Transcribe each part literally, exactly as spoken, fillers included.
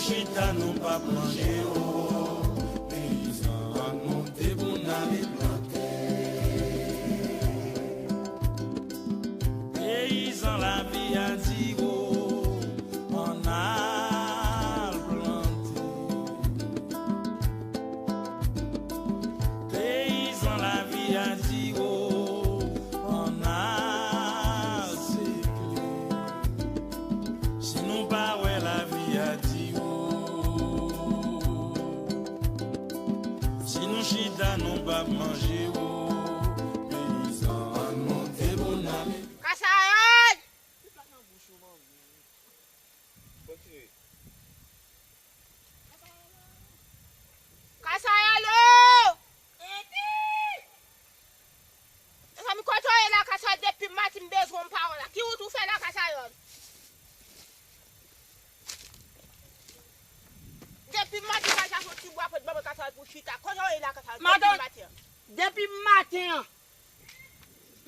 Chita nou p ap manje o, peyizan an monte pou n ale plante. Peyizan lavi a di o, ann al plante. Peyizan lavi a di o, ann al segle. Si nou pa wè lavi a di o, si nou chita nou p ap manje o, peyizan an monte pou n ale. Kasayòl! Kontinye. Kasayòl o! Mezanmi, kote w ye la, Kasayòl? Depi maten m bezwen w, m pa wè w la. Ki wout ou fè la, Kasayòl? Depi maten, m al chache yon ti bwa pou m ban Kasayòl pou chita. Kote w ye la, Kasayòl? Depi maten. Depi maten an,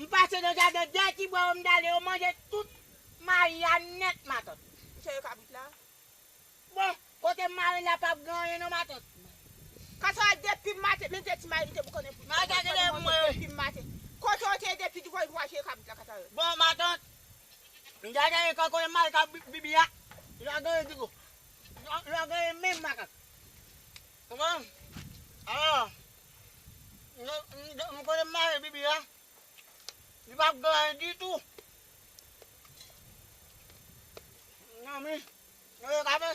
m pase nan jaden, de ti bwa yo m t ale, yo manje tout mayi a nèt, matant. Misye yo kabrit la. Bon, kote m ale la p ap gen anyen non, matant. Kasayòl, depi maten, men de ti mayi li te boukannen pou mwen. Depi maten. Kote w te ye depi divan w al chache kabrit la, Kasayòl? Bon, matant, m t al chache kanko m al ka bi- bibi a. L a genyen digo. L a genyen menm makak. Konprann? Alò, m, m, m konnen m mare bibi a. Li p ap gen anyen ditou. Nan men, nan men kafe.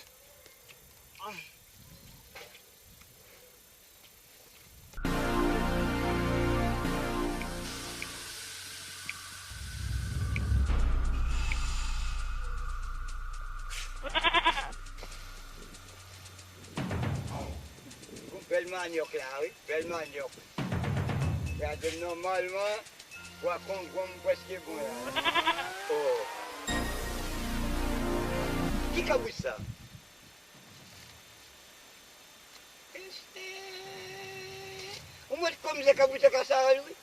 Yon bèl manyòk la, wi. Bèl manyòk. Gade m nòmalman, bwa kongo m prèske bon la. Oh. Ki kabrit sa? Ou mèt konn se kabrit sa ka sa, wi.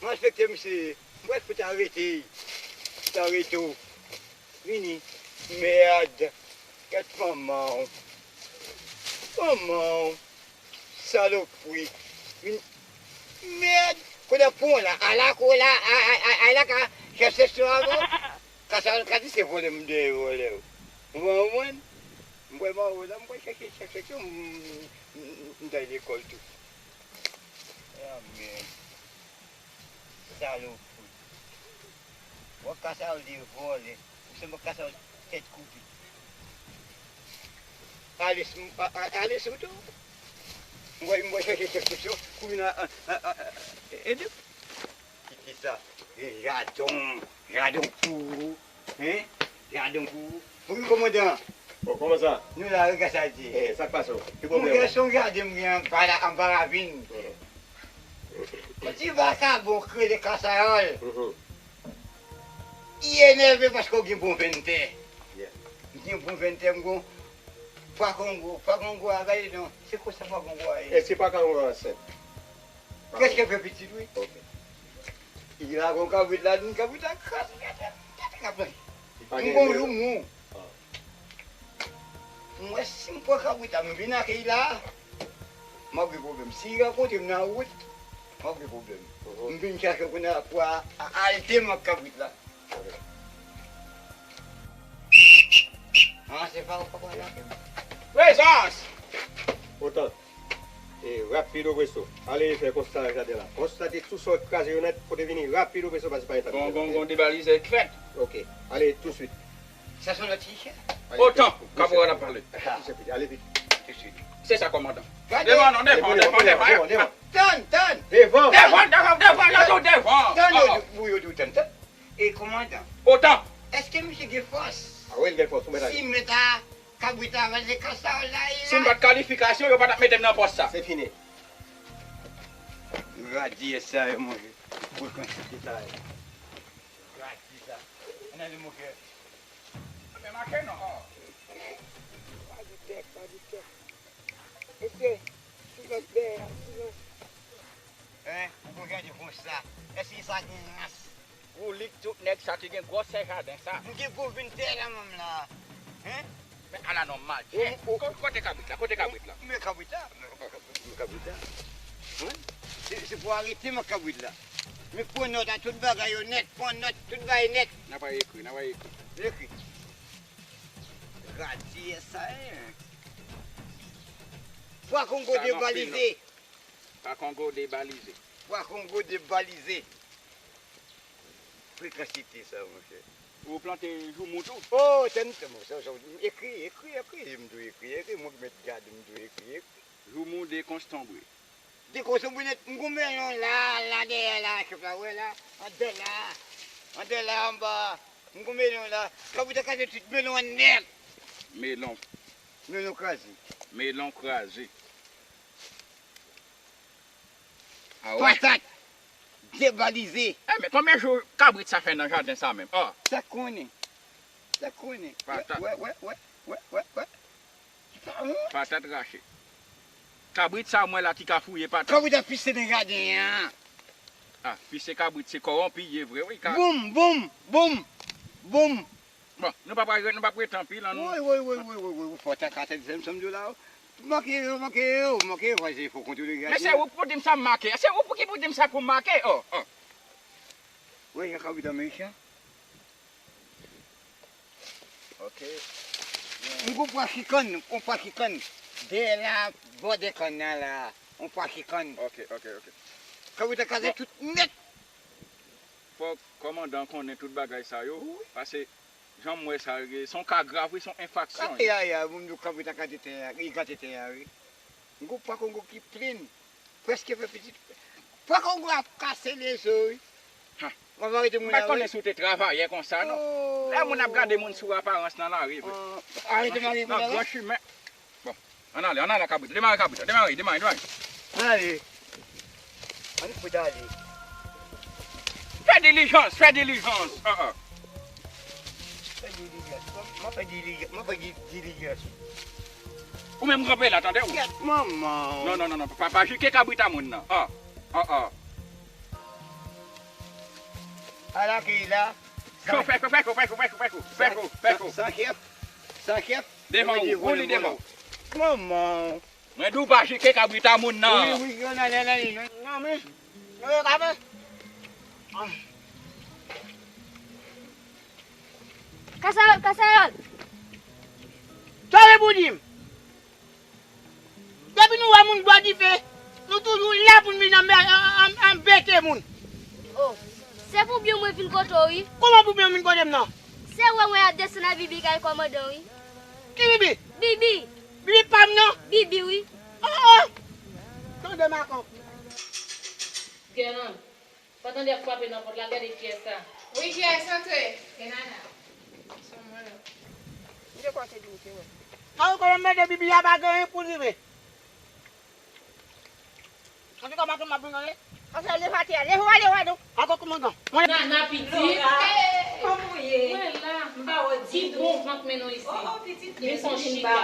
Malfektè misye ye. M pral fout arete. Fout arete w. Vini. Mèd. Kèt manman w. Manman w. Salopri. Vin. Mèd. Kote pon la? Ala ko la. A, a, a, a la ka chèche sou avè w. Ka sa ka di se vòlè m dèyè vòlè w. Ou konprann? M pral mare w la, m pral chèche, chèche, chèche, m, m, m, m t al lekòl tou. Ah, men. Salopri. W ap ka sa yo de vòlè. Ou se m ap ka sa yo tèt koupe. Ale sou, a, a, ale sou tou. M pral, m pral chèche chèf sou yo. Kounye a, a, a, a, a, e, e, e, Kite sa. E jaden, jaden pou ou. Hein? Jaden pou ou. Pou ki kòmandan? Bon, kòman sa? Nou la, regarde sa, di. Eh, sa k pase w? Ki pwoblèm ou? Monchè, se yon jaden m gen anba la, anba ravin. Mhm. Yon ti vakabon k rele Kasayòl. Mhm. Li enève paske w gen bon venn tè. Yeah. M gen bon venn tè, m gon pwa kongo. Pwa kongo a, gade non. Se konsa pwa kongo a ye. E si pwa kongo a ansent? Prèske fè pitit, wi. Ok. Li la gon kabrit la, li kabrit la kraze, gade, gade kabrit. M gon jou mou. Ah. M wè si m pran kabrit la, m vin ak li la, m ap gen pwoblèm. Si li rankontre m nan wout, m ap gen pwoblèm. Mhm. M vin chache kounye a pou a, a, alte m ak kabrit la. Ok. Ah, se pa ou papa la. Prezans! Otan. E rapido presto. Ale fè konsta nan jaden la. Konstate tout sa w kraze yo nèt, pote vini rapido presto, paske pa gen tan. Gon, gon, gon debalizay k fèt. Ok. Ale touswit. Sa se yon lòt chèche. Otan, kaporal ap pale. Ale vit. Touswit. Se sa, kòmandan. Devan non, devan, devan, devan, devan. Tann, tann. Devan. Devan, devan, devan, yo di w devan. Tann, yo di w tann, tann. E kòmandan. Otan. Èske misye gen fòs? A wi, l gen fòs, ou mèt ale. Si m mèt a kabrit la, se kòsa la ye la. Si m pa t kalifikasyon, yo pa t ap mete m nan pòs sa. Se fini. Radyè sa yo manje. Boukan site sa yo. Radyè sa. Ann ale, monchè. Men make non. Pa di tèt, pa di tèt. Mesye, silans dèyè a, silans. Hein? Ou gon jaden konsa. Èske sa gen rans? Ou lik tout nèg sa ki gen gwòsè jaden sa. M gen bon venn tè la menm la. Hein? Men ala nonm malchè. Ou, ou, kote kabrit la? Kote kabrit la? Men kabrit la. Men kabrit la. Hein? Se, se pou arete men kabrit la. Men pran nòt a tout bagay yo nèt. Pran nòt, tout bagay nèt. N a pa ekri, n a pa ekri. Ekri. Radye sa ye. Pwa Kongo debalize. Pwa Kongo debalize. Pwa Kongo debalize. Frekansite sa, monchè. Ou plante joumou tou? Oh, tèm, tèm, sa, sa, ekri, ekri, ekri, m tou ekri, ekri, mwen ki mèt gad, m tou ekri, ekri. Joumou dekonsanbre. Dekonsanbre nèt, m gon melon la, la dèyè la, chèf la, wè la, andè la, andè la, anba, m gon melon la, kabrit la kraze tout melon an nèt. Melon. Melon kraze. Melon kraze. Ah ouais? Patat debalize. Eh, men konbyen jou kabrit sa fè nan jaden sa menm? Oh. Sa konnen. Sa konnen. Patat. Wè, wè, wè, wè, wè, wè. Sa, hmm? Patat rache. Kabrit sa mwen la ki ka fouye patat. Kabrit ap pise nan jaden an. Ah, pise kabrit se kòwonpi ye vre, wi, ka- Boum, boum, boum, boum. Bon, nou pa pral, nou pa ret anpil, an nou. Woy, woy, woy, woy, woy, woy, ou fò ta ka tèt zèm sanm do la, o. Manke yo, manke yo, manke yo, fò se fò kontwole gade. Men se ou pou di m sa m make, se ou pou ki pou di m sa pou m make, o, o. Woy, jan kabrit an mechan. Ok. M gon pwa chikann, m gon pwa chikann. Dèyè la, bò de kann nan la, m gon pwa chikann. Ok, ok, ok. Kabrit an kraze tout nèt. Fòk kòmandan konnen tout bagay sa yo, wi, paske jan m wè sa, se yon ka grav, wi, se yon enfraksyon. Ay, ay, ay, moun yo kanpe ta gate tè a, li gate tè a, wi. M gon pwa Kongo ki plen, prèske fè pitit. Pwa Kongo ap kase lezo, wi. Ha. Mwen va rete moun la, wi. M pa t konnen si w te travayè konsa, non. Oh. Lè moun ap gade moun sou aparans nan lari, wi. Oh. Arete mari moun la, wi. Nan gran chimen. Bon, ann ale, ann ale ak kabrit la. Demare kabrit la, demare, demare, demare. Ann ale. Ann fout ale. Fè dilijans, fè dilijans. Ah, ah. Fè dilijans. M ap fè dilijans, m ap fè di-, dilijans. Ou menm kanpe la, tande w? Kèt manman w. Non, non, non, non, pa, pa jike kabrit a moun nan. Ah, ah, ah. Ala ki la. Fè kou, fè kou, fè kou, fè kou, fè kou, fè kou, fè kou, fè kou. San, san, san chèf. San chèf. Devan ou, ou li devan ou. Manman. Mwen di w pa jike kabrit a moun nan. Wi, wi, yo nan, nan, nan, nan, nan, men. Yo, yo, kape. Ah. Kasayòl, kasayòl. Sa w gen pou di m? Depi nou wè moun bwè dife, nou toujou la pou n vin anmè-, an-, an-, anbete moun. Oh, se pou byen mwen vin kote w, wi. Kòman pou byen w vin kote m nan? Se wè mwen ap desann ak Bibi kay kòmandan, wi. Ki Bibi? Bibi. Bibi pa m nan? Bibi, wi. Oh, oh! Tande makanp. Gèlan. Pa tande ap frape nan pòt la, gade kiyès sa. Wi, kiyès antre? Se Nana. Se mwen. M te kwè se di w te wè. Sa yo konn mete Bibi a pa gen anyen pou l rive. Antouka, maten m ap vin anle. Anse leve atè a, leve w ale, w ale. Ankò kòmandan. Nana pitit. Laura, kòman w ye? Mwen la. M pa wè w ditou. Ki bon van k mennen w isi? Oh, oh, pitit, gen yon chita.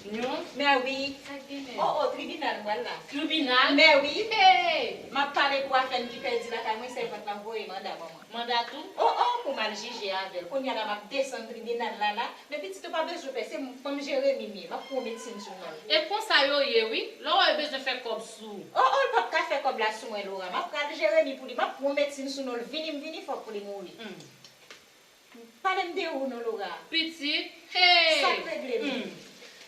Non? Mè wi. Sa k genyen? Oh, oh, tribinal m pral la. Tribinal? Mè wi. Hey! M ap pale pou afè m ki pèdi lakay mwen, sèvant lan voye manda ban mwen. Manda tou? Oh, oh, pou m al jije avè l. Kounye a la, m ap desann tribinal la, la. Men pitit, ou pa bezwen pè, se m, fanm Jeremi m ye. M ap pran medsin sou non l. E konsa yo ye, wi. Lè w wè yo bezwen fè kòb sou ou. Oh, oh, l p ap ka fè kòb la sou mwen, Laura. M ap pral Jeremi pou li. M ap pran medsin sou non l. Vini m vini, fòk pou li mouri. Hmm. Pale m de ou non, Laura. Pitit, hey! Sa k regle m? Hmm.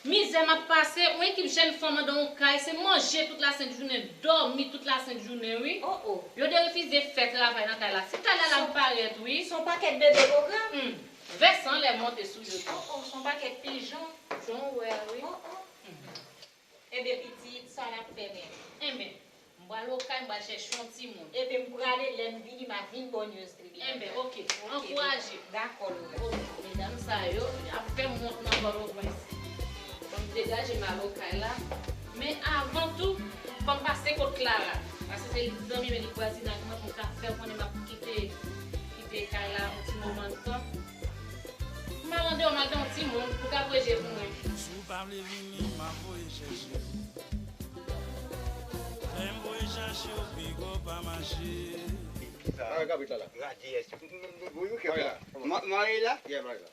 Mizè m ap pase, yon ekip jèn fanm anndan yon kay, se manje tout lasent jounen, dòmi tout lasent jounen, wi. Oh, oh. Yo derefize fè travay nan kay la. Se kay la, la m parèt, wi. Se yon pakèt bebe pwogram. Hmm. Vès anlè monte sou yo tou. Oh, oh, se yon pakèt pijon. Jan w wè a, wi. Oh, oh. Hmm. Ebyen, pitit, sa n ap fè menm? Enben, m pral okay, m pral chèche yon timoun. Ebyen, m prale, lè m vini, m a vin ba w news tribinal. Enben, oke, ankouraje. Dakò, Laura. Oke, medam sa yo, y ap fè m wont nan Pòtoprens. Fò m degaje m al okay la. Men avan tou, fò m pase kot Clara. Paske se li k zanmi m e li k vwazin ak mwen, pou m ka fè konnen m ap kite, kite kay la yon ti moman tan. M al andeyò, m al fè yon timoun pou ka voye je pou mwen. Si w pa vle vini, m ap voye chèche w. Lè m voye chache w, piga w pa mache. Mare kabrit la la. Radye, èske m, m, m, m, m, Mare la. Ma-, mare la? Yeah, mare la.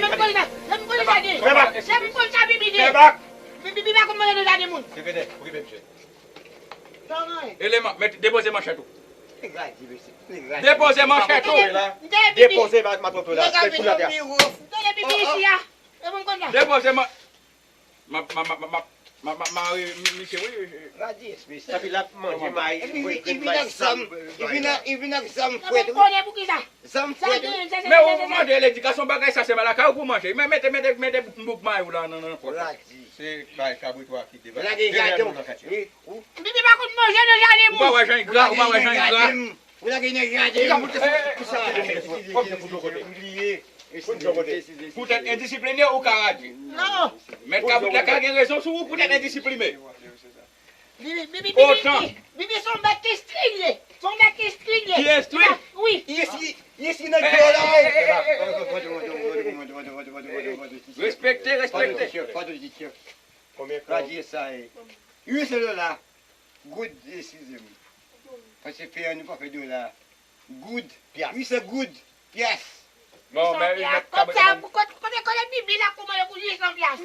Lè m konn sa, lè m konn sa gen. Lè m konn sa Bibi gen. Bibi, Bibi pa konn manje nan jaden moun. Repete, okipe misye. Eleman, met, depoze manchèt ou. Depoze manchèt ou. Depoze ma-, matwòtò la. Met kou l atè. Tande Bibi isi a. E pou m konn sa. Depoze man-, ma, ma, ma, ma, ma, ma, ma, mari mi-, misye, wi. Radis, mesye. Epi l ap manje mayi, epi, epi l ak zam, epi l ak, epi l ak zam fwèt, wi. Konnen pou ki sa? Zam fwèt, wi. Men ou mande ledikasyon bagay sa, se lakay ou pou manje. Men mete, mete, mete bouk mayi w la nan, nan pòt la. Radis. Se kay kabrit ou a ki debake. Lage jaden w. Wi. Bibi pa konn manje nan jaden moun. Ou pa wè jan l gra, ou pa wè jan l gra. Ou lage nan jaden. Poutèt endisipline ou ka radye. Non. Mèt kabrit la ka gen rezon sou ou poutèt endisipline. Bibi, Bibi, Bibi, Bibi se yon bèt ki strik li ye. Se yon bèt ki strik li ye. Ki strik? Wi. Li estri nan dlo la. Respekte, respekte. Radye sa ye. Wi, se lè la. Goud, eskize m. Paske fè an nou pa fè dola. Goud. Pyas. Wi, se goud. Pyas. Bon, men, men, kote, kote, kote Bibi la kòmande pou uit san pyas?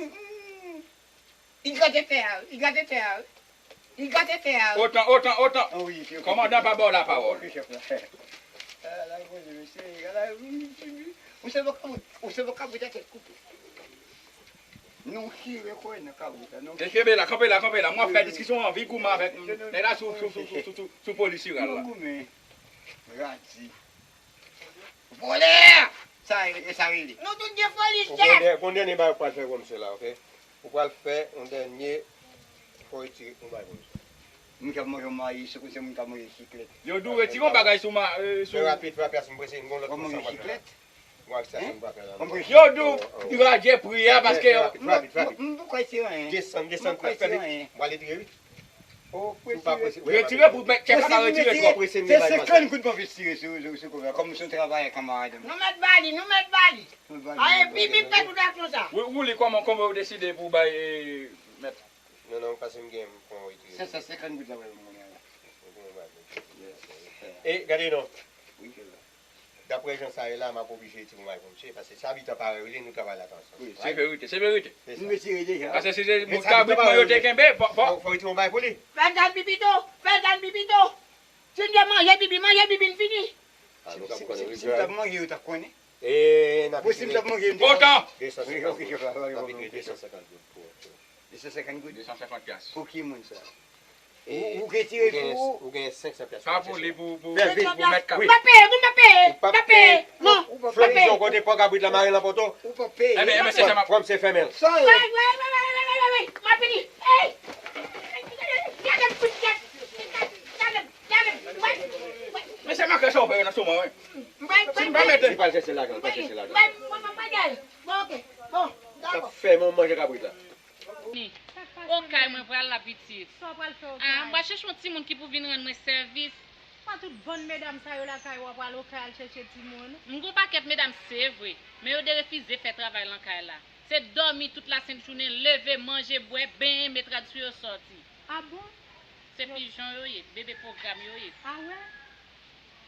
Li gate tè a, li gate tè a. Li gate tè a. Otan, otan, otan. Kòmandan pa ba w lapawòl. Ou se pa kabrit, ou se pa kabrit a tèt koupe. Nou chire kò nan kabrit la, nou. E kenbe la, kanpe la, kanpe la. Mwen ap fè diskisyon anvi goumen avèk nèg la sou, sou, sou polis iral la. Nou goumen. Radi. Vòlè! Sa, e sa rele. Nou tout gen foli, chèf. Gon dènye bagay ou pral fè pou misye la, oke? Ou pral fè yon dènye fò retire yon bagay pou misye. Moun k ap manje mayi, se konsa moun k ap manje chiklèt. Yo di w retire yon bagay sou ma, e, sou. Fè rapid, fè rapid, paske m prese, m gon lòt moun sa pral fè la. Mwen ak sa, se m pa fè la. Yo di w radye pri a paske yo. Desann, desann, fè vit. Mwen ale tire, wi. Retire pou mèt chèf la pa retire twòp. Se senkant goud mwen vin tire sou, sou, sou kòb la, kòm se yon travayè kanmarad mwen. Nou mèt ba li, nou mèt ba li. Aye, Bibi pèdi tout aksyon sa. Wi, Wouli, kòman, kòman w deside pou w bay, e, mèt? Non, non, paske m gen pou mwen retire. Senk san senkant goud la, mwen, mwen, mwen. E, gade non. Wi, ke la. Daprè jan sa ye la, m ap oblije retire yon bagay pou misye, paske se abitan parèy ou li ye, nou travay la ansanm. Wi, se verite, se verite. Se sa. Nou retire deja. Paske si se moun kabrit mwen yo te kenbe, fò, fò. Fò, fò retire yon bagay pou li. Fè l tann Bibi tou, fè l tann Bibi tou. Si n te manje Bibi, manje Bibi n fini. Si, si, si, si m t ap manje, yo t ap konnen. E, n ap retire. Si m t ap manje, m te konnen. Otan! Desann senkant goud. N ap retire desann senkant goud pou ou. Desann senkant goud? Desann senkant pyas. Pou ki moun sa? Ou, ou retire pou ou. Ou gen senk san pyas. Sa pou li, pou, pou, pou mèt kabrit. M pa peye, m pa peye, m pa peye. Non, m pa peye. Fè yon kote pran kabrit la, mare l nan poto. Ou pa peye. Ebyen, ebyen, se sa m ap. Pran misye fèmen l. Sa yo. Wi, wi, wi, m ap vini. Ey! Gade m kout tèt. Gade m, gade m. Wi, wi. Men se makè sa w fè nan sou mwen, wi. Si m pa mete. Li pral chèche lajan, li pral chèche lajan. Mwen, mwen, mwen, mwen, bon, oke. Bon, dakò. Fè mwen manje kabrit la. Ni. O kay mwen pral la pitit. Sa w pral fè o kay? Ah, m pral chèche yon timoun ki pou vin rann mwen sèvis. Pa tout bann medam sa yo lakay ou a pral o kay al chèche timoun. M gon pakèt medam se vre, men yo derefize fè travay lan kay la. Se dòmi tout lasent jounen, leve, manje, bwè, benyen, met rad sou yo, sòti. Ah bon? Se pijon yo ye, bebe pwogram yo ye. Ah wè?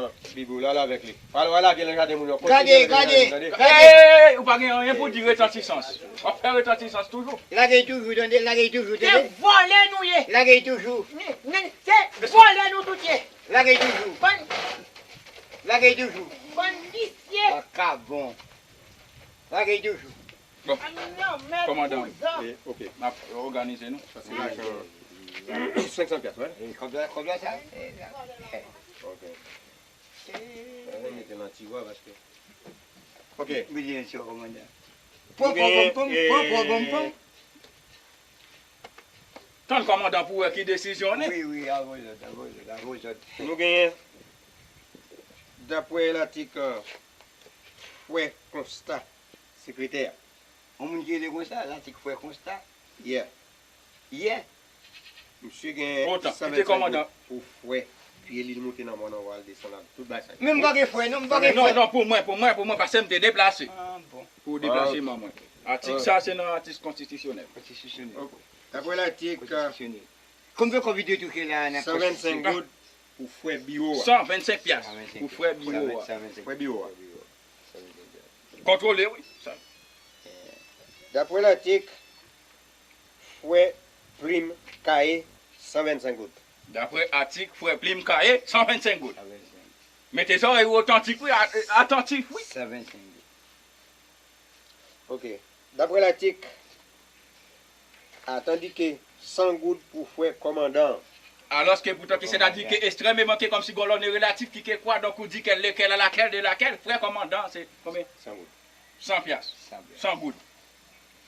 nan biwo la, al avèk li. Al, al lage l nan jaden moun yo. Kontinye lage l nan jaden, tande. Gade, gade, gade. Ey, ou pa gen anyen pou di retantisans. W ap fè retantisans toujou. Lage l toujou, tande, lage l toujou, tande. Se vòlè nou ye. Lage l toujou. Ni, ni, se vòlè nou tout ye. Lage l toujou. Bann, lage l toujou. Bann visye. Vakabon. Lage l toujou. Bon, kòmandan, e, ok, n ap òganize nou. Sa se lajan senk san pyas, wi. E, kòb la, kòb la, sa, e, la. Ok. Mwen mete nan tiwa paske. Ok. Mete nan tiwa, kòmandan. Pon, pon, pon, pon, pon, pon, pon, pon. Tann kòmandan pou wè ki desizyon li. Wi, wi, avè zòt, avè zòt, avè zòt. Nou genyen, daprè latik, euh, Frè Konsta, sekretè. Yon moun ki rele konsa, latik Frè Konsta. Yeah. Yeah. Misye gen san vennsenk goud pou fwè pye li, li moute nan mòn anwo, al desann, al tout bagay sa. Men m pa gen fwè, non, m pa gen fwè. Non, non, pou mwen, pou mwen, pou mwen, paske m te deplase. Ah, bon. Pou deplaseman mwen. Atik sa, se nan atik konstitisyonèl. Konstitisyonèl. Ok. Daprè latik, euh, konstitisyonèl. Konbyen kòb li dwe touche la nan konstitisyonèl? San vennsenk goud pou fwè biwo a. San vennsenk pyas pou fwè biwo a. Fwè biwo a. Kontwole, wi. Sa. Daprè latik, fwè plim kaye, san vennsenk goud. Daprè atik, fwè plim kaye, san vennsenk goud. Mete zòrèy ou otantik, wi, a-, atantif, wi. San vennsenk goud. Ok. Daprè latik, a, tandike san goud pou fwè kòmandan. Alòske poutan ki sètadi ke ekstrèmeman ke kòmsi gon lòne relatif ki ke kwa, donk ou di kèl, lekèl, a lakèl, de lakèl, fwè kòmandan, se konbyen? San goud. San pyas. San pyas. San goud.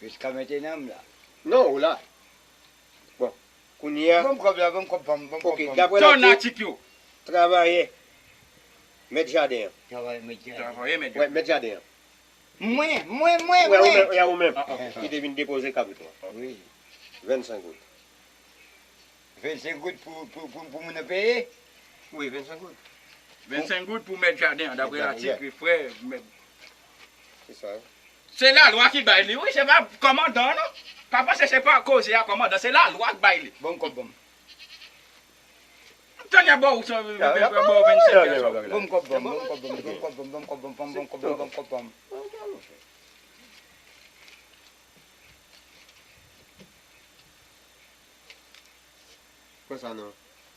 Jiska mentnan m la. Non, ou la. Bon, kounye a. Ban m kòb la, ban m kòb pa m, ban m kòb pa m. Ok, daprè latik yo. Travayè mèt jaden an. Travayè mèt jaden. Travayè mèt jaden. Wè, mèt jaden an. Mwen, mwen, mwen, mwen. Wè, ou menm, wè, ou menm. Ah, ah, ah. Ki te vin depoze kabrit ou an. Wi. Vennsenk goud. Vennsenk goud pou, pou, pou, pou moun nan peye? Wi, vennsenk goud. Vennsenk goud pou mèt jaden an, daprè latik, frè, mèt. Se sa, wi. Se lalwa ki bay li, wi, se pa kòmandan, non. Pa panse se pa koze a kòmandan, se lalwa ki bay li. Bon, kòb, bon. Tande bò ou sa, bò, bò, vennsenk pèsòn. Bon, kòb, bon, bon, kòb, bon, bon, kòb, bon, bon, kòb, bon, bon, kòb, bon, bon, kòb, bon. Konsa non.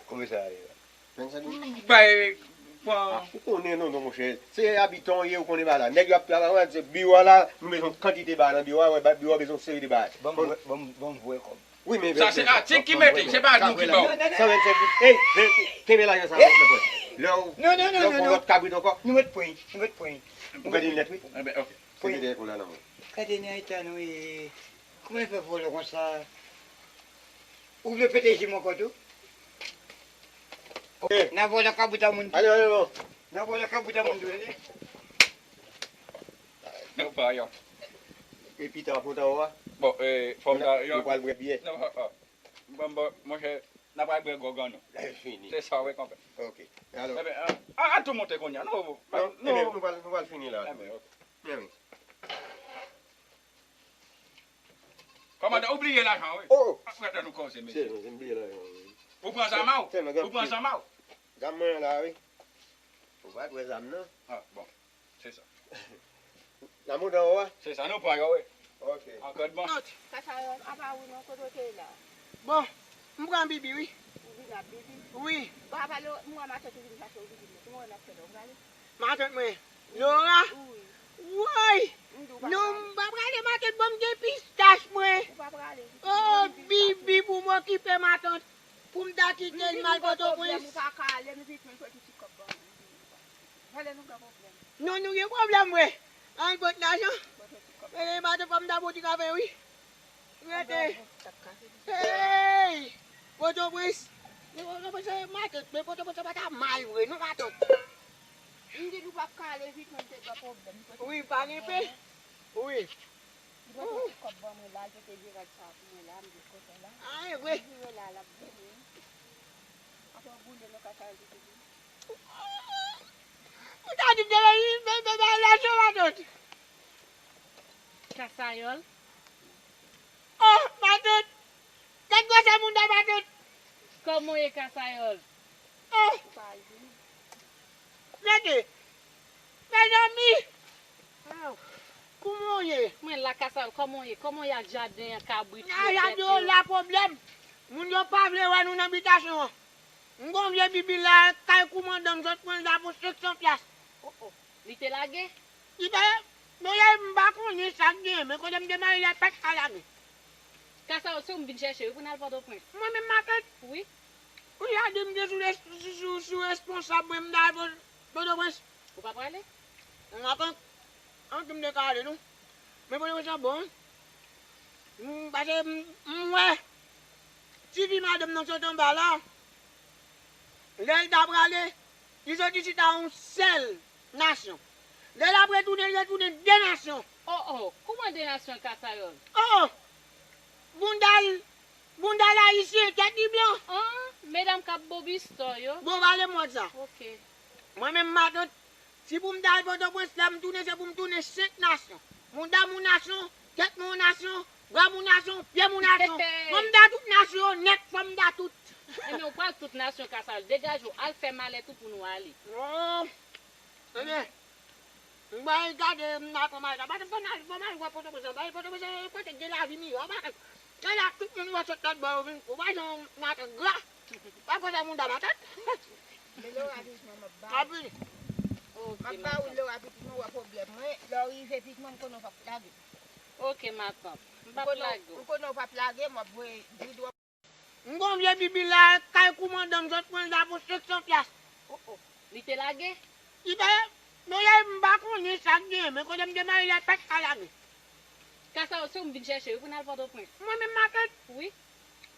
Konbyen sa a ye la? Vennsenk goud. Bay, pran. Ah, ou konnen non, non, monchè. Se abitan w ye, ou konnen bagay la. Nèg yo ap travay, wè, se biwo a la, nou bezwen kantite bagay nan biwo a, wè, ba-, biwo a bezwen yon seri de bagay. Ban m vwè, ban m, ban m vwè kòb. Wi, men sa se atik ki mete, se pa nou ki ba w. San vennsenk goud. Ey, ven, kenbe lajan sa, mèt, mèt. Lè w, non, non, non, lè w non, fè non. Lòt kabrit ankò. Nou mèt pran, nou mèt pran. Ou gade nèt, wi. Enben, ok. Se ki dèyè pou la nan mwen. Gade nan eta nou ye. Kòman yo fè vòlè konsa? Ou vle pete je m ankò tou? Eh. N a vòlè kabrit a moun tou. Ale, ale, bon. N a vòlè kabrit a moun tou, tande? Nou pa yon. E pita, fò ta wè. Bon, eh, fò m ta yon. Nou pral bwè byè. Non, ah, ah. Bon, bon, monchè, n a pral bwè gwòg an nou. Lè fini. Se sa, wi, konpè. Ok. Alò. Enben, an, an, an tou monte kounye a. Non, non. Enben, nou pral, nou pral fini la. Enben, ok. Enben. Kòmandan, ou bliye lajan, wi. Oh! Ap fè nou koze, mesye. Se, se m bliye lajan, wi. Ou pran zam a w? Ou pran zam a w? Zam mwen la, wi. Ou pa t wè zam nan? Ah, bon. Se sa. N a monte anwo a? Se sa, nou pran yo, wi. Ok. Ankò bon. Kasayòl, apa ou non, kote w te ye la? Bon, m pran Bibi, wi. Ou vin ap Bibi? Wi. Bon, apa Lo-, m wè matant ou vin chache w, Bibi, men kòman w ap fè la, w prale? Matant mwen. Lora? Wi. Woy! Non, m pa prale matant, ban m gen pistach mwen. Ou pa prale. Oh, Bibi, pou m okipe matant. Pou m ta kite l m al Pòtoprens. Ou pa ka ale, m vin jwenn piti kòb ban mwen. Vòlè nou gen pwoblèm. Non, nou gen pwoblèm, vre. Al pot lajan. Mete ti kòb. E, matant, fò m ta bon ti kafe, wi. Rete. Hey! Pòtoprens. Men Pòtoprens se matant, men Pòtoprens se pa ta mal, vre, non, matant. M di nou p ap ka ale vit, mwen te gen pwoblèm. Wi, pa gen pe. Wi. Li pote ti kòb ban mwen la, li pote vye rad sa pou mwen la, m vin kontan la. Ah, e vre. Li vire la, l ap vini. Apre w boule nan kaka l, li vini. Ou ta di m te vin, vin, vin, vin, la, se matant. Kasayòl. Oh, matant. Gad gwosè moun nan, matant. Kòman w ye, Kasayòl? Oh. Gade. Mezanmi. Kòman w ye? Mwen la, Kasayòl, kòman w ye? Kòman w ye ak jaden an, kabrit yo, bèt yo? Jaden an la pwoblèm. Moun yo pa vle wè nou nan bitasyon an. M gon vye Bibi la, kay koumandan m sot pran l la pou senk san pyas. Oh, oh. Li te lage? Li te, men m pa konnen sa k genyen, men kote m te mare la, pa t ka lage. Kasayòl, se ou m vin chèche, wi, pou n al Pòtoprens. Mwen menm matant? Wi. Ou ya di m te sou, sou, sou, sou responsab mwen, m ta al Pò-, Pòtoprens. Ou pa prale? Mwen matant. An, ki m te ka ale, non. Men Pòtoprens an bon. M, paske m, m wè ti fi madanm nan sot anba la. Lè l ta prale, li soti chita yon sèl nasyon. Lè l ap retounen, li retounen de nasyon. Oh, oh, kòman de nasyon, Kasayòl? Oh, oh. Bounda l, bounda l ayisyen, tèt li blan. An, medam k ap bo bistò yo. Bon, pale mòd sa. Ok. Mwen menm matant, si pou m ta al Pòtoprens, lè m tounen, se pou m tounen senk nasyon. Bounda m yon nasyon, tèt mwen yon nasyon, bra m yon nasyon, pye m yon nasyon. Hey, hey. Mwen m ta tout nasyon yo nèt, fò m ta tout. Enben, ou pral tout nasyon, Kasayòl. Degaje w, al fè malèt ou pou nou ale. Non. Ebyen, m pral gade, m nan kòmay la. Matant, fò n al, fò n al wè Pòtoprens la. Pòtoprens se kote k gen lavi miyò. Matant, se la tout moun wè sot lòt bò yo vin. Ou pa jan matant gra. Pa koze moun da matant. Men Lora vin jwenn mwen, m ap ba ou. Anpil. Ok, matant. M ap ba ou Lora, pitit mwen, wè pwoblèm mwen. Lè w rive, pitit mwen, m konnen w p ap lage. Ok, matant. M p ap lage w. M konnen w p ap lage, m ap voye bridwòl. M gon vye Bibi la, kay koumandan m sot pran l la pou senk san pyas. Oh, oh. Li te lage? Li te, men m pa konnen sa k gen. Men kote m te mare la, pèt pa lage. Kasa yo, se ou m vin chèche wi pou n al Pòtoprens. Mwen menm matant. Wi.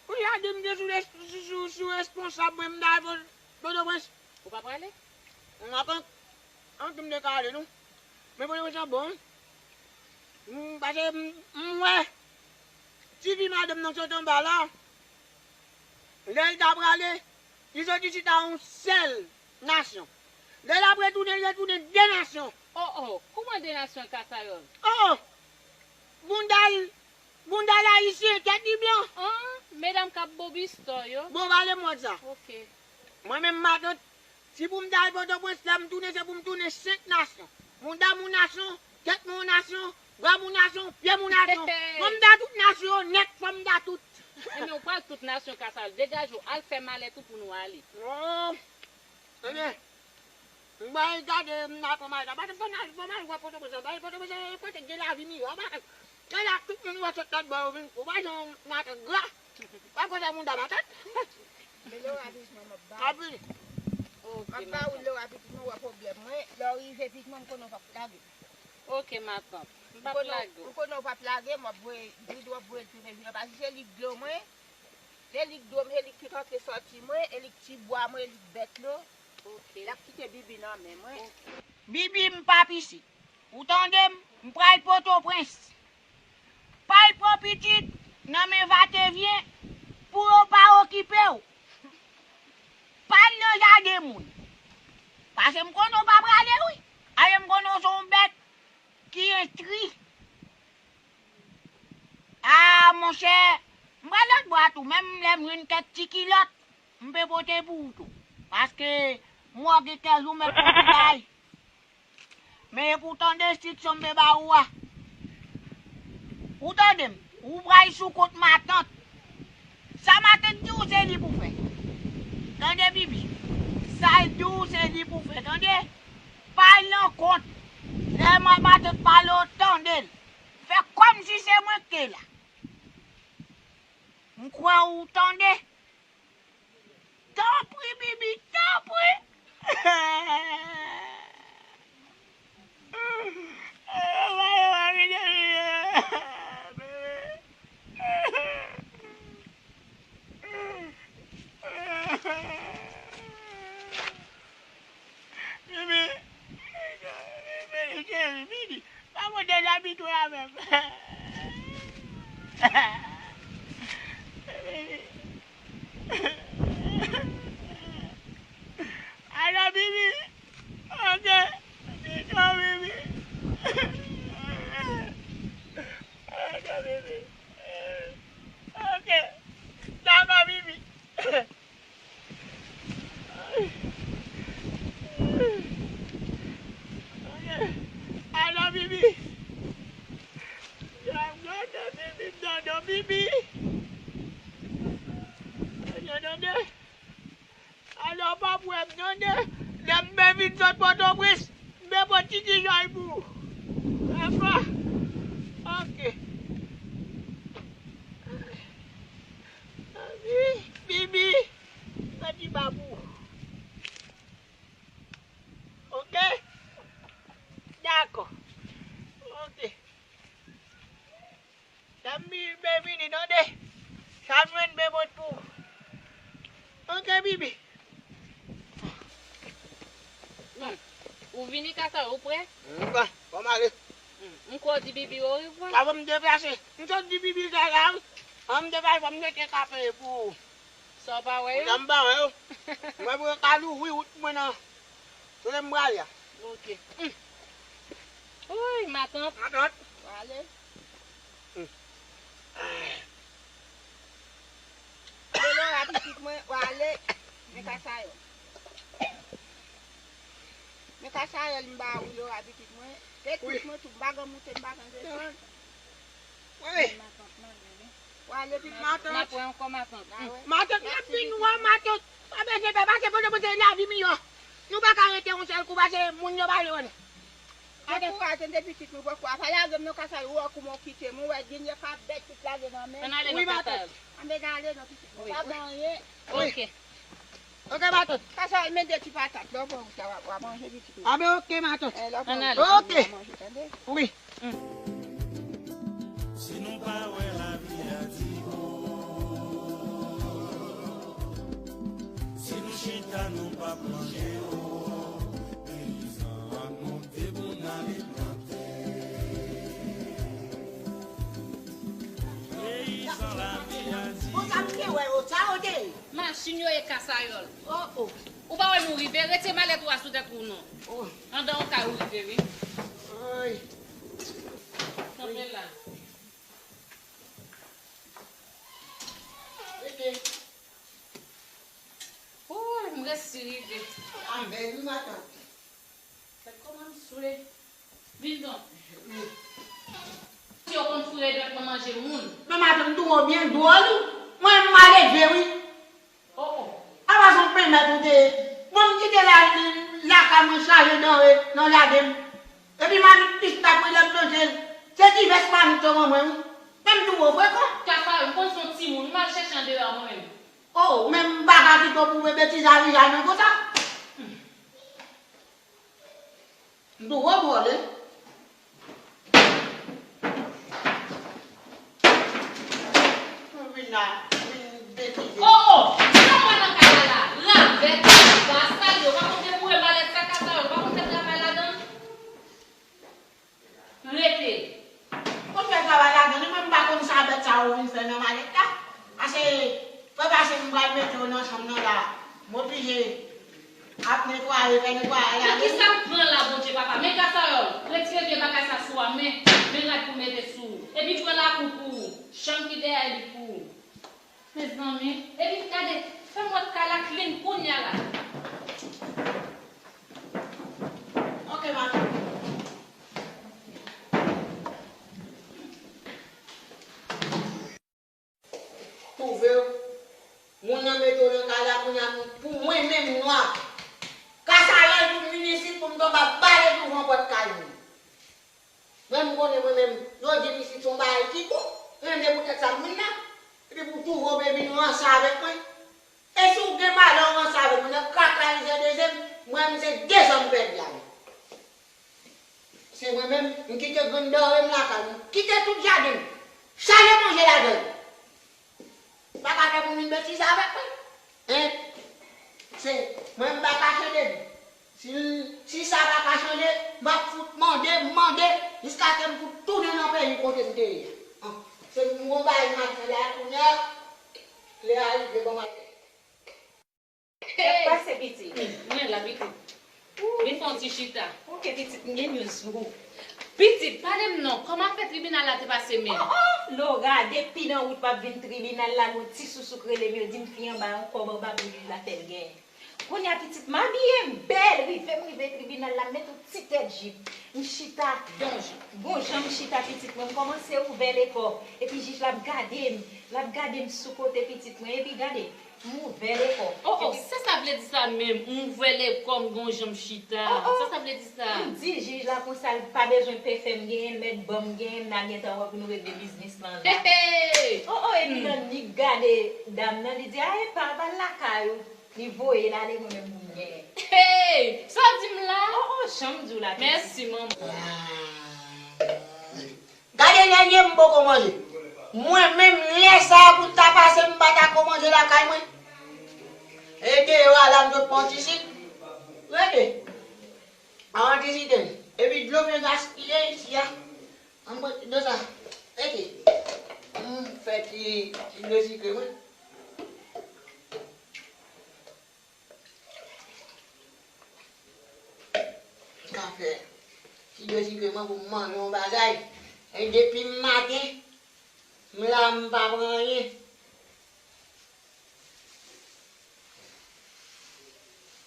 Ou ya di m te sou, sou, sou, sou responsab mwen, m ta al Pò-, Pòtoprens. Ou pa prale? Matant, anki m te ka ale non. Men Pòtoprens an bon. M, paske m, m wè ti fi madanm nan sot anba la. Lè l ta prale, li soti chita yon sèl nasyon. Lè l ap retounen, li retounen de nasyon. Oh, oh, kouman de nasyon, Kasayòl? Oh, oh, bounda l, bounda l ayisyen, tèt li blan. An, medam k ap bobi istò yo. Bon, pale mòd sa. Ok. Mwen menm matant, si pou m ta al Pòtoprens, lè m tounen, se pou m tounen senk nasyon. Bounda m yon nasyon, tèt mwen yon nasyon, bra m yon nasyon, pye m yon nasyon. Fò m ta tout nasyon yo nèt, fò m ta tout. Ebyen, ou pral tout nasyon Kasayòl, degaje w, al fè malèt ou pou nou ale. Non. Ebyen, m pral gade, m nan fò m al, fò m al, fò m al wè Pòtoprens, fò m al Pòtoprens, kote k gen lavi miyò, pa, se la tout moun wè sot lòt bò yo vin, ou pa jan matant gra. Pa kote moun dam atant. Mele w rapidman, m ap ba w. Rapid. Ok, m ap ba w matant. Lè w rapidman, w ap pwoblèm mwen. Lè w rive pitman, m konnen w p ap lage. Ok, matant. M p ap lage w. M konnen w p ap lage, m ap voye, grid w ap voye l tounen vin anba. Si se lik dlo mwen, se lik dlo m, se lik tout antre sòti mwen, e lik ti bwa mwen, e lik bèt lo. Ok. L ap kite Bibi nan men mwen. Ok. Bibi, m p ap isit. Ou tande m? M pral Pòtoprens. Pa al pran pitit nan men vatevyen pou yo pa okipe w. Pa al nan jaden moun. Paske m konnen w pa prale wi. Ale m konnen w se yon bèt ki entri. A, monchè, m pral lòt bò a tou, menm lè m jwenn kèk ti kilòt, m pe pote pou ou tou. Paske m wè w gen kè jou mèt pou ou bay. Men epi w tande enstriksyon m te ba ou a. Ou tande m? Ou pral sou kont matant. Sa matant di w se li pou fè. Tande Bibi. Sa l di w se li pou fè, tande. Pa al nan kont. Lè ma-, matant pale w, tande l. Fè kòmsi se mwen k te la. M kwè ou tande. Tanpri, Bibi, tanpri. Bibi, Bibi, cheri, vini. Pa monte nan pitye avè m. Alo, Bibi. Ok. Pitye, Bibi. Ok, Bibi. Ok. Dakò, Bibi. Alo, Bibi. Dodo, Bibi, dodo, Bibi. Dodo, dodo. Alo, pa pran m tande. Lè m vin sot Pòtoprens, m vin pran ti kichòy pou ou. Dakò? Ok. Bibi, pran ti ba pou ou. Ok? Dakò. Ok. Lè m vini, m vini, tande. Sa m jwenn, m pote pou ou. Ok, Bibi. Hmm. Ou vini, Kasa, ou prè? M prè. Fò m ale. Hmm. M kwè w di Bibi orevwa. Avan m deplase. M sot di Bibi sa la, wi. Avan m deplase, fò m mete kafe pou ou. Sa w pa wè yo? Sa m pa wè yo. Mwen pou yo ka louvri wout mwen nan. Kote m prale a? Ok. Hmm. Woy, matant. Matant. W ale. Hmm. Lora, pitit mwen, w ale. Men Kasayòl. Men Kasayòl, m ba ou Lora, pitit mwen. Se tout mwen tou, m pa gen moute, m pa gen desann. Wi. Matant nan, wi. W ale, pitit. Matant. N ap wè ankò, matant. Matant, m ap vin wè matant. Pa bezwen pè, pase Pòtoprens, lavi miyò. Nou pa ka rete yon sèl kou, pase moun yo pa vle wè nou. Mwen kouraje, m te pitit, mwen poko a pa lage m nan kasa yo, ou wè kouman w kite m, ou wè, dènye ka bèt tout lage nan men. Ann ale nan kasa yo. Ann ale non, pitit, mwen pa gen anyen. Ok. Ok, matant. Kasa al mete ti patat, lè w pran wout la, w a, w a manje pitit ou. A ben, ok, matant. Eh, lè w pran wout la, w a manje, tande? Wi. Si nou pa wè lavi a di o, si nou chita nou p ap manje o, peyizan an nou debout n ale plante. Peyizan lavi a di o. Bon, sa m te wè yo, sa yo te ye. Machin yo ye Kasayòl. Oh, oh. Ou pa wè nou rive? Retire malèt ou a sou tèt ou non. Oh. Andan yon kay ou rive, wi. Ay. Kanpe la. Rete. Ooh, m resi rive. A bèl wi, matant. Gad kòman m swe. Vin non. Wi. Si yo konn foure dwèt nan manje moun. Men matant, m twouve w byen dwòl, wi. Mwen, m malelve, wi. Oh, oh. Apa se yon pèmèt ou te ye? Bon, m kite la, lakay mwen chaje danre nan jaden m. Epi mamit pis t ap rele m plante l. Se divès mamit yo ban mwen, wi. Men m twouve w frekan. Kafayòl, m konn se yon timoun, m al chèche andeyò mwen menm. Oh, men m pa ka kite w pou w betiz a Vijay mwen konsa. M twouve w vòlè. Vin la, vin betize. Oh, oh! Sa w wè nan kay la la? Ravèt, bas, sale, w pa konn depoure malèt sa ka sa yo, w pa konn fè travay ladan l? Rete. Konn fè travay ladan l, mwen m pa konn sa bèt sa yo vin fè nan malèt la. Pase, fè pase m pral mete yo nan chanm nan la. M oblije ap netwaye, fè netwayaj la. Nan kisa m pran la, Bondye papa? Men Kafayòl, retire vye bagay sa sou a, men, men rad pou mete sou ou. Epi pran lakou pou ou. Chanm ki dèyè li pou ou. Mezanmi, epi gade, fè m wè kay la clean kounya la. Ok, matant. Twouve w, moun nan mete w nan kay la kounya pou mwen menm nwa. Kasayòl pou m vin isit pou m tonbe ap bale douvan pòt kay moun. Mwen m konnen mwen menm, yo di m isit se yon bagay ki bon, men se poutèt sa m vin la. Epi pou twouve w vin ranse avèk mwen. E si w gen malè w ranse avèk mwen, nan kaka li se dezem, mwen m se dezem pèdi avèk. Se mwen menm, m kite grenn danre m lakay mwen, m kite tout jaden m, chaje manje ladan l. Pa ka fè moun vin betize avèk mwen. Hein? Se mwen m pa ka chanje. Si, si sa pa ka chanje, m ap fout mande, mande, jiskaske m fout tounen nan peyi kote m te ye a. An, se m gon bagay m ap fè la kounya, lè a rive ban m al. Sa k pase, pitit? Mwen la, pitit. Vin fè yon ti chita. Ok, pitit, m gen news pou ou. Pitit, pale m non, kòman afè tribinal la te pase menm? Oh, oh, Lora, depi nan wout m ap vin tribinal la, gon ti sousou k rele m, yo di m fi anba yon kòb anba pou jij la fè l genyen. Kounye a, pitit, m abiye m bèl, rive m rive tribinal la, m met yon ti tèt jip. M chita, gon jan m chita, pitit mwen, m kòmanse ouvè lekò. Epi jij la ap gade m, l ap gade m sou kote, pitit mwen, epi gade, m ouvè lekò. Oh, oh, epi sa sa vle di sa menm, m ouvè lekò, m gon jan m chita. Oh, oh. Sa sa vle di sa? M di jij la konsa, l pa bezwen pè fè m genyen, l mèt ban m genyen, n a gentan wè pou nou regle biznis lan la. Hey, hey! Oh, oh, epi hmm. Lannik gade dam nan, li di, a epa, va l lakay ou. Li voye l ale, mwen menm pou m genyen. Hey! Sa w di m la? Oh, oh, jan m di w la, pitit. Mèsi, manman. Gade, nènye m poko manje. Mwen menm, lè sa a pou ta pase, m pa ta ko manje lakay mwen. E deyò a la, m sot pran ti sik. Rete. An ti sik. Epi dlo byen gaspiye isi a. An mwen, dlo sa. Rete. M fè ti, ti dlo sikre mwen. M ka fè ti dlo sikre mwen pou m manje yon bagay. E depi maten, m la, m pa pran anyen.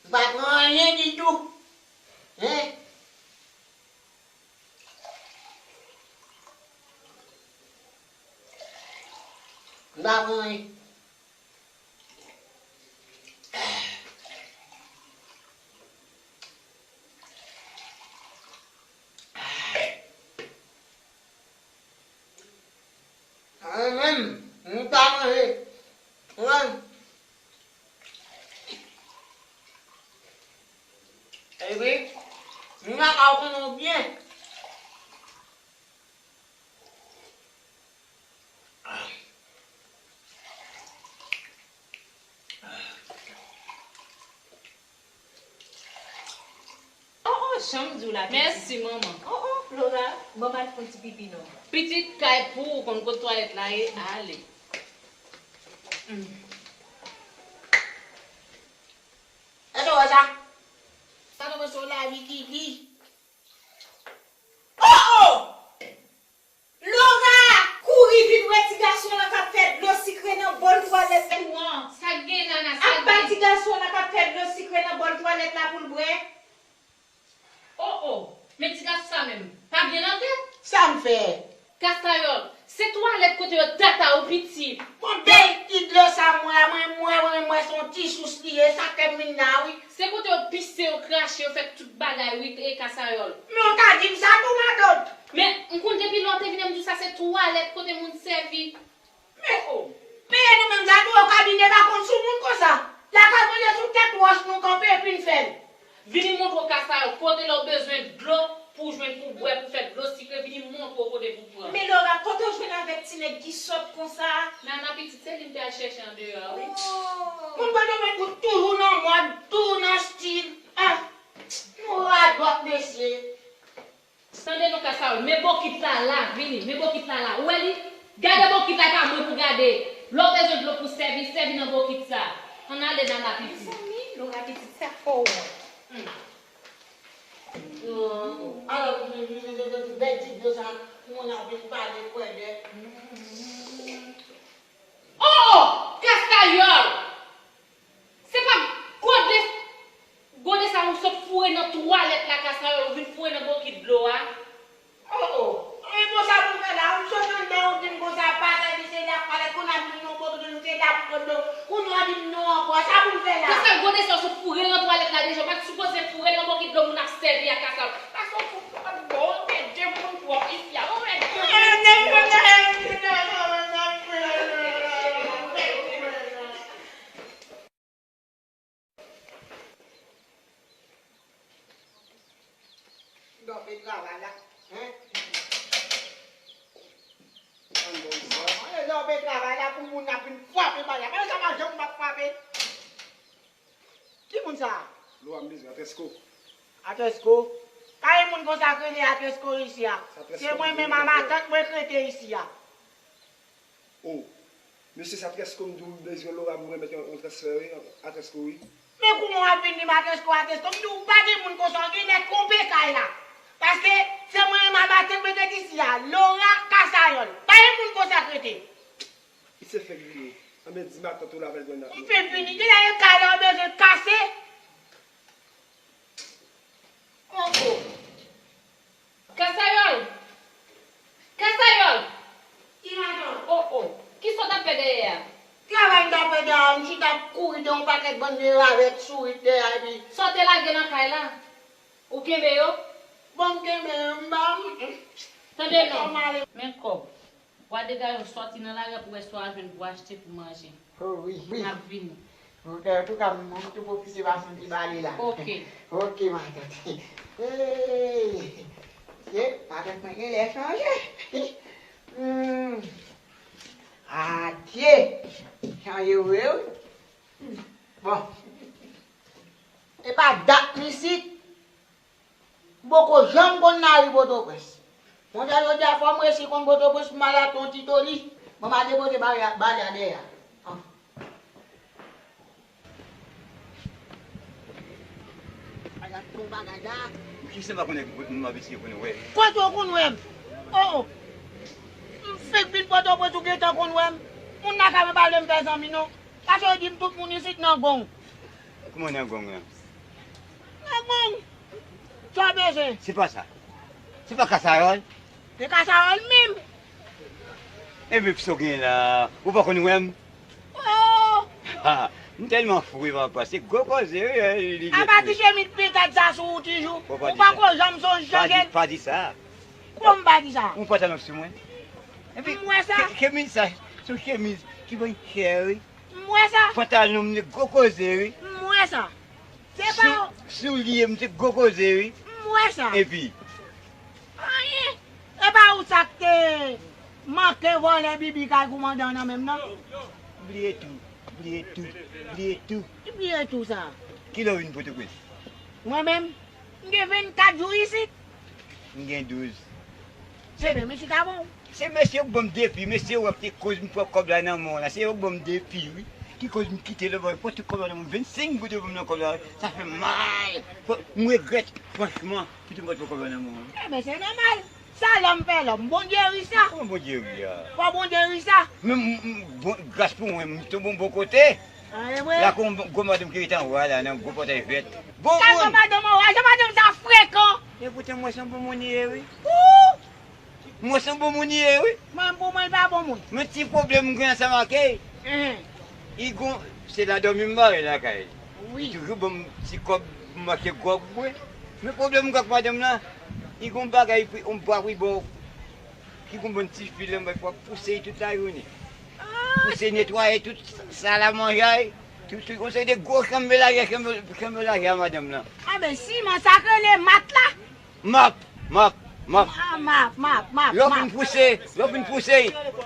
M pa pran anyen ditou. Hein? M pa pran anyen. Mwen menm, m pa manje. Mwen, m, Kaka w konnen w byen. Oh, oh, jan m di w la, pitit. Mèsi, manman. Oh, oh, Laura, ban m al fè yon ti pipi non. Pitit, kay pou ou, konn kot twalèt la ye, ale. Mm. Èske w wè sa? Sa nou panse w lavi ki di? Oh, oh! Laura, kouri vin wè ti gason lan k ap fè dlo sikre nan bòl twalèt ou an. Sa k gen, Nana, sa k gen? Apa ti gason lan k ap fè dlo sikre nan bòl twalèt la pou l bwè. Oh, oh, men ti gason sa menm, pa byen nan tèt. Sa m fè? Kasayòl, se twalèt kote yo tata ou piti. Bon, bèl ti dlo sa m wè a, mwen, mwen, mwen, mwen, se yon ti sous li ye, sa k fè m vin la, wi. Se kote yo pise, yo krache, yo fè tout bagay, wi, e Kasayòl. Men w ka di m sa tou, matant. Men, m konn depi lè w te vin, m di w sa se twalèt kote moun sèvi. Men, oh, men e nou menm, gade w kabine pa konn sou moun konsa. Lakay mwen se sou tèt wòch nou kanpe epi n fè l. Vini montre w Kasayòl, kote lè w bezwen dlo pou w jwenn pou w bwè, pou w fè dlo sikre, vini montre w kote pou w pran. Men Laura, kote w jwenn avèk ti nèg ki sòt konsa? Nana pitit, se li m te al chèche andeyò a, wi. Oh. Moun kote w mèt ou toujou nan mòd, toujou nan stil. Ah, nou radòt, mesye. Tande non Kasayòl, men bokit la la, vini, men bokit la la. Ou wè li? Gade bokit la, e pa mwen pou gade. Lè w bezwen dlo pou sèvi, sèvi nan bokit sa. Ann ale, Nana pitit. Mezanmi, Laura pitit, sa fò w. Hmm. Alò, bèl ti dlo sa, moun ap vin pale kwè de. Oh! Kasayòl! Se pa gode, gode sa ou sot foure nan twalèt la, Kasayòl, ou vin foure nan bokit dlo a. Oh, oh. E bon, sa pou m fè la? Ou sot anndan, ou di m konsa, pa sèvi, se la k pale, kounye a m di m non, bokit dlo, se la pou pran dlo. Kounye a w di m non ankò, sa pou m fè la? Kasayòl, gode sa ou sot foure nan twalèt la deja, ou pa t sipoze foure nan bokit dlo moun ap sèvi a, Kasayòl. Paske ou fout twòp bon, ou mèt de moun twòp isi a, ou mèt de moun twòp. Lè w pe travay la, hein? Ann bon sa. Lè w pe travay la, pou moun ap vin frape bagay. Bagay sa pa janm p ap frape. Ki moun sa a? Lora m bezwen, Atresko. Atresko? Pa gen moun konsa k rele Atresko isi a. Se mwen menm a matant mwen k rete isi a. Oh, mesye, sa Atresko m di w bezwen Lora pou remèt yon, yon transfè, wi, Atresko, wi. Men kouman w ap vin di m Atresko, Atresko? M di w pa gen moun konsa, w genlè twonpe kay la. Paske se mwen menm a matant mwen k rete isi a. Lora Kasayòl. Pa gen moun konsa k rete. Li se fèk vini. Anben, di matant ou l avè l jwenn nan. M fenk vini. Genlè e kay la w bezwen kase. Oho! Kasayòl! Kasayòl! Ki matant? Oh, oh! Kisa w t ap fè dèyè a? Travay m t ap fè dèyè a, m chita ap kouri de yon pakèt bann vye ravèt sourit dèyè a, epi. Sa w te lage nan kay la? Ou kenbe yo? Bon, m kenbe yo, m ba m. Tande non. Men kòb. W a degaje w sòti nan lari a pou w wè sa w a jwenn pou w achte pou manje. Oh, wi, wi. M ap vini. Antouka, m tou pwofite pase yon ti bale la. Ok. Ok, matant. Hey! Ye, matant mwen genlè chanje. Hmm. Adye! Chanje vre, wi. Bon. E pa dat m isit. M poko janm konn lari Pòtoprens. Monchè, jodi a fò m resi konn Pòtoprens pou m al achte yon ti toni. Ban m al depoze bale a, bale a dèyè a. Ah. Ala ton bagay la. Kisa m pa konnen moun m ap eseye konnen wè? Kote w konn wè m? Oh, oh. M fenk vin Pòtoprens ou gentan konn wè m? Moun lakay mwen pa vle m fè zanmi non. Paske yo di m tout moun isit nan gong. Kòman nan gong nan? Nan gong. Sa w bezwen? Se pa sa. Se pa Kasayòl? Se Kasayòl menm. Ebyen, kisa w gen la? Ou pa konn wè m? Oh! Ha! M tèlman fou, papa. Se gwo koze, wi, li gen. Apa ti chemiz pentad sa sou ou toujou? Ou pa ko janm sonje chanje l? Pa di sa. Kòman m pa di sa? Ou pantalon sou mwen. Epi, m wè sa. Chemiz sa, se yon chemiz ki bay chè, wi. M wè sa. Pantalon m se gwo koze, wi. M wè sa. Se pa. Sou, soulye m se gwo koze, wi. M wè sa. Epi? Anyen. E pa ou sa k te manke vòlè bibi kay koumandan nan menm nan? Bliye tou, bliye tou, bliye tou. Ki bliye tou sa? Kilè w vin Pòtoprens? Mwen menm, m gen vennkat jou isit. M gen douz. Se menm isit avè w. Se mesye yo k ban m defi, mesye yo k te koz m pran kòb la nan men w la. Se yo k ban m defi, wi. Ki koz m kite lòtbò, pran tout kòb la nan men m. Vennsenk goud yo ban m nan kòb la. Sa fè m mal. Fò, m regrèt, franchman, kite m pran tout kòb la nan men w. Enben, se nòmal. Sa lòm fè lòm. Bondye ri sa. Kòman Bondye ri a? Fò Bondye ri sa. Men, m, m, bon, gras pou mwen, m tonbe yon bon kote. Ah, e vre? La, kon gwo madanm ki rete anwo a la, nan gwo pòtay vèt. Bon moun. Gade madanm anwo a, jan madanm sa frekan. E poutan, mwen se yon bon moun li ye, wi. Ou! Mwen se yon bon moun li ye, wi. Mwen, pou mwen, li pa bon moun. Men ti pwoblèm m gen ansanm ak li. Enhen. Li gon, se la dòmi m bare lakay. Wi. Li toujou ban m ti kòb, m achte gwòg bwè. Men pwoblèm m gen ak madanm nan, li gon bagay, yon bwa wi bon. Ki gon bann ti fil anba, pou ap pouse l tout lajounen. Ah! Pouse netwaye tout sal a manje a, tout, tout, yon seri de gwo chanm melaje, chanm, chanm melaje a madanm nan. Enben, siman sa k rele mat la. Map, map, map. Ah, map, map, map, map. Lè w fin pouse, lè w fin pouse,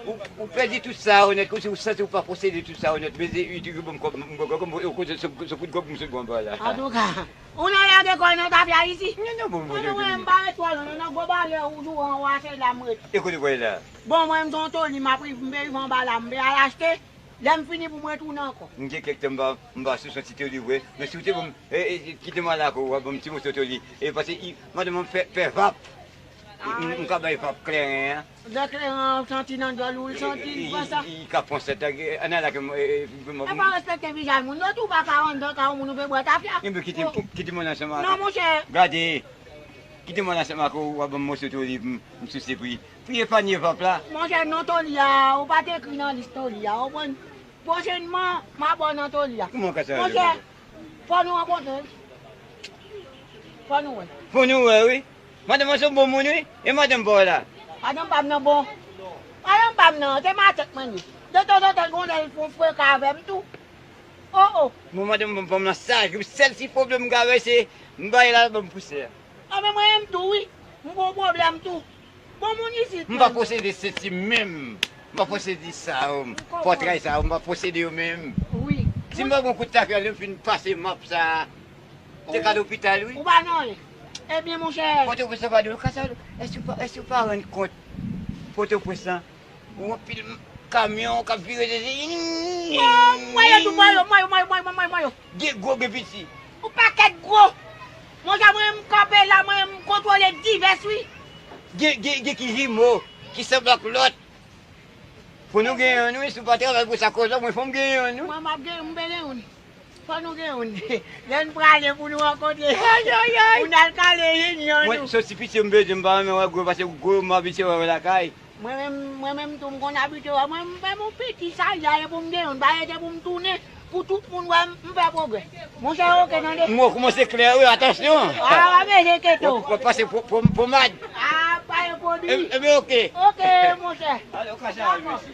ou, ou pèdi tout sa ou nèt, kòmsi ou santi ou pa posede tout sa ou nèt. Men se, li toujou ban m kòb, m, m, m, m, m, se, se kout gwòg m sot bwè anba la. Antouka, ou nan lage kò nan tafya isi? Non, non, bon, bon, mwen, bon, mwen, bon. M pa ret twò lwen, non, nan gwo bagay ou di w anwo a, se la m ret. E kote w prale la? Bon, mwen, m gon toli, m ap rive, m pe rive anba la, m pe al achte. Lè m fini pou mwen tounen ankò. M gen kèk tan m pa, m pa sou son ti toli vre, men si w te ban m, e, e, kite m al la kou, w a ban m ti moso toli. E paske i, madanm mwen fè, fè vap. M, m, m ka bay vap kleren an. Lè kleren an santi nan dyòl ou, l santi, li pran sa. I, i, i ka pran sa, ta, e, ann al la ke m, e, e, pou mwen. E pa respekte vizaj moun, yo tou pa ka anndan kay yon moun ou pe bwè tafya. Enben kite, kite mwen ansanm ak. Non, monchè. Gade, kite mwen ansanm ak ou, w a ban m moso toli pou m, m souse pou li. Pou epanye vap la. Monchè, non toli a, ou pa t ekri nan lis toli a, ou konprann? Pwochènman, m a ba w non toli a. Kòman w ka sa? Monchè, fò nou rankontre, wi. Fò nou wè. Fò nou wè, wi. Madanm an se yon bon moun, wi. E madanm pa w la? Madanm pa m nan bon. Madanm pa m nan, se matant mwen li ye. Detanzantan, gon lè l fè yon freka avè m tou. Oh, oh. Bon, madanm pa m nan saj, wi. Sèl ti pwoblèm m gen avè l, se m ba l la, l ban m pousè. Enben, mwen menm tou, wi. M gon pwoblèm tou. Bon moun isit, m pa posede senti menm. M pa posede sa yo. Pòtray sa yo, m pa posede yo menm. Wi. Si m pa gon kout tafya, lè m fin pase map sa, te ka lopital, wi. Ou pa nan anyen. Ebyen, monchè. Pòtoprens pa de kasa, èske w pa, èske w pa rann kont Pòtoprens lan? Ou anpil kamyon k ap vire de. Oh, mwen yo tou, mwen yo, mwen yo, mwen yo, mwen yo, mwen yo, mwen yo. Gen gwo, gen piti. Yon pakèt gwo. Monchè, mwen, m kanpe la, mwen, m kontwole divès, wi. Gen, gen, gen ki jimo, ki sanble ak lòt. Fò nou gen youn, wi, si w pa travay pou sa kòz la, mwen, fò m gen youn, wi. Mwen, m ap gen, m bezwen youn. Fò nou gen youn. Lè n prale pou nou rankontre. Ay, ay, ay. Pou n al kale inyon nou. Mwen, se ti piti m bezwen, m pa renmen wè gwo, paske gwo m abitye wè lakay. Mwen menm, mwen menm tou, m konn abitye wè. Mwen, m fè m yon piti salya, e pou m gen youn, pa rete pou m tounen, pou tout moun wè m, m fè pwogrè. Monchè, oke, tande. Mo kòmanse klè, wi, atansyon. A, w ap bezwen keto. W ap pase po-, po-, pomad. A, pa gen pwodui. E, ebyen, oke. Oke, monchè. Alò, kasa, mèsi.